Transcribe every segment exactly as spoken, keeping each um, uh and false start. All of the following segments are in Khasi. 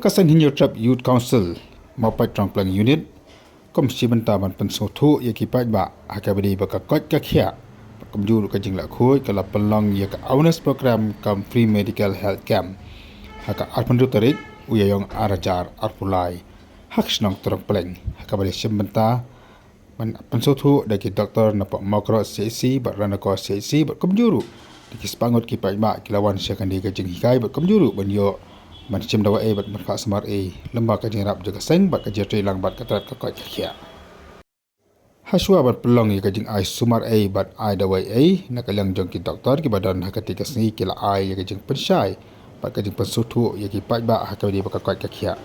Ka seng Hynñiewtrep Youth Council, Mawpait Trongplang Unit, kum shi bynta ban pynsngewthuh ïa ki paidbah ha kaba ïadei bad ka koit ka khiah, bad kumjuh ruh ka jingleh khuid, ka la pynlong ïa ka awareness program kam free medical health camp ha ka arphew hynriew tarik u Ïaïong ar hajar arphew lai ha ka shnong Trongpleng, ha kaba ïashim bynta ban pynsngewthuh da ki doktor na Mawkyrwat C H C bad Ranikor C H C bad kumjuh ruh da ki spah ngut ki paidbah ki la wan sha kane ka jinghikai bad kumjuh ruh ban ïoh ban shim dawai bad ban phah sumar ei lyngba ka jingïarap jong ka seng bad ka jingtrei lang bad ka tnat ka koit ka khiah. Hashwa ban pynlong ïa ka jingai sumar ei bad ai dawai ei na ka liang jong ki doktor kiba don ha katei ka sngi ki la ai ïa ka jingpynshai bad ka jingpynsngewthuh ïa ki paidbah ha kaba ïadei bad ka koit ka khiah.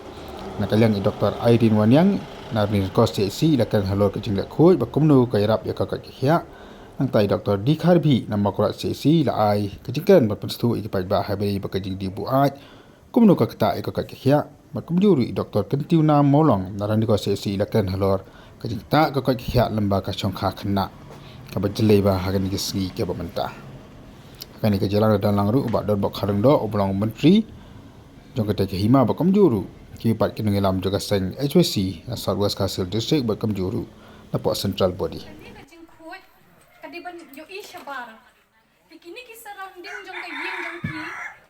Na ka liang i Doktor Irene Wanniang na Ranikor C H C i la kren halor ka jingleh khuid bad kumno ka ïarap ïa ka koit ka khiah. Nangta i Doktor D Kharbhih na Mawkyrwat C H C i la ai ka jingkren bad pynsngewthuh ïa ki paidbah ha kaba ïadei bad ka jingdih buaid, kumno ka ktah ïa ka koit ka khiah. Bad kumjuh ruh i Doktor Kyntiewna Mawlong na Ranikor C H C i la kren halor ka jingktah ka koit ka khiah lyngba ka shongkha khynnah kaba jyllei bha ha kane ka sngi kaba mynta. Ha kane ka jingïalang la don lang ruh u Bah Dorbok Kharlyngdoh uba long u Myntri jong katei ka hima bad kumjuh ruh kiwei pat ki nongïalam jong ka seng H Y C na South West Khasi Hills District bad kumjuh ruh na poh central body. Kane ka jingkhuid ka dei ban ïohi shabar. Te kine ki surrounding jong ka ïing jong phi,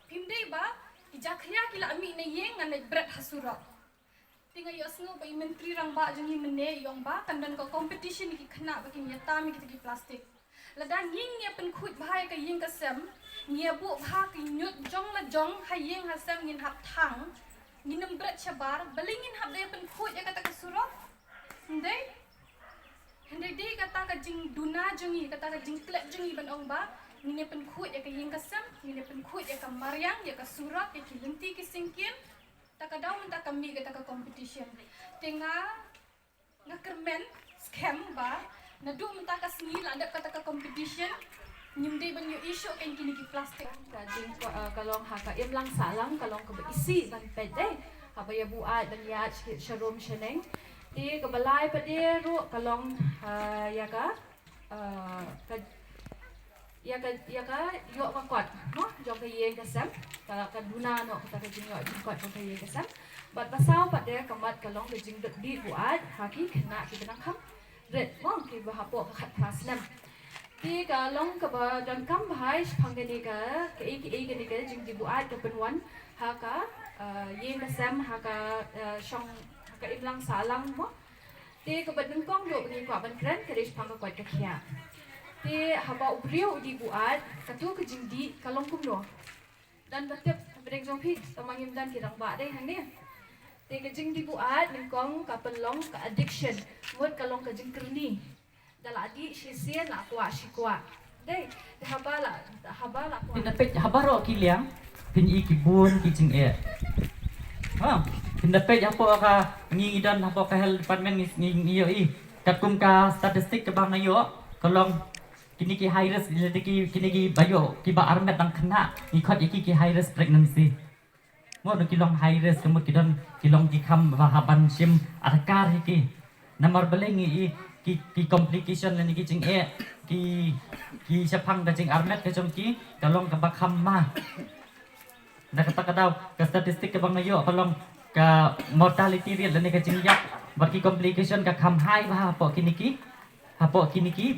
phim dei ba ki jakhlia ki la mih na ïing ngan leit bret ha surok. Te nga ïohsngew ba i Myntri Rangbah jong ngi mynne i ong ba kan don ka competition ïa ki khynnah ba kin ïatam ïa kita ki plastik. Lada ngi ngi ïa pynkhuid bha ïa ka ïing ka sem, ngi ïa buh bha ki ñiut jong la jong ha ïing ha sem, ngin hap thang, ngin ym bret shabar, balei ngin hap da ïa pynkhuid ïa kata ka surok? Ym dei? Hynrei dei kata ka jingduna jong ngi, kata ka jingklet jong ngi ban ong ba ngin ïa pynkhuid ïa ka ïing ka sem, ngin ïa pynkhuid ïa ka mariang, ïa ka surok, ïa ki lynti ki syngkien. Ta ka daw mynta ka mih kata ka competition. Te nga, nga kyrmen skhem ba naduh mynta ka sngi la dep kata ka competition, ngim dei ban ïohi shuh kein kine ki plastik. Ka jing, ka, ka long ha ka imlang sahlang ka long kaba isih ban peit dei. Haba ïa buaid ban ïaid sha, sharum shaneng. Te kaba lai pat de ruh ka long, ah, ïa ka, ah, ka, ïa ka, ïa ka ïoh ka kot, no, jong ka ïing ka sem, ka, ka duna noh kata ka jingïoh jingkot jong ka ïing ka sem. Bad ba saw pat de ka mat ka long ka jingdih buaid ha ki khynnah kiba nang kham rit, mo, kiba hapoh ka khatphra snem. Te ka long kaba donkam bha shaphang kane ka, kaei kaei kane ka jingdih buaid ka pynwan ha ka, ah, ïing ka sem, ha ka, ah, shong, ha ka imlang sahlang, mo. Te kaba nyngkong ruh ba ngi kwah ban kren ka dei shaphang ka koit ka khiah. Te haba u briew u dih buaid, kato ka jingdih ka long kumno? Don ba tip hapdeng jong phi, tangba ngim don ki rangbah dei hangne. Te ka jingdih buaid nyngkong ka pynlong ka addiction, mut ka long ka jingkyrni. Da la dih shisien la kwah shi kwah. Dei, te haba la, haba la kwah. Phin da peit ha baroh ki liang, phin i ki bun ki jingeh. Ha, phin da peit hapoh ka, ngi ngi don hapoh ka health department ngi, ngi, ngi ïohi. Katkum ka statistic kaba nga ïoh, ka long kine ki high risk, lada ki, kine kiba ïoh, kiba armet dang khynnah, ngi khot ïa ki ki high risk pregnancy. Mut ki long high risk, ka mut ki don, ki long ki kham bha hap ban shim adkar hi ki. Namar balei ngi i ki, ki complication lane ki jingeh, ki, ki shaphang ka jingarmet ka jong ki, ka long kaba kham ma. Na kata ka daw, ka statistic kaba nga ïoh, ka long ka mortality rate lane ka jingïap bad ki complication ka kham high bha hapoh kine ki, hapoh kine ki.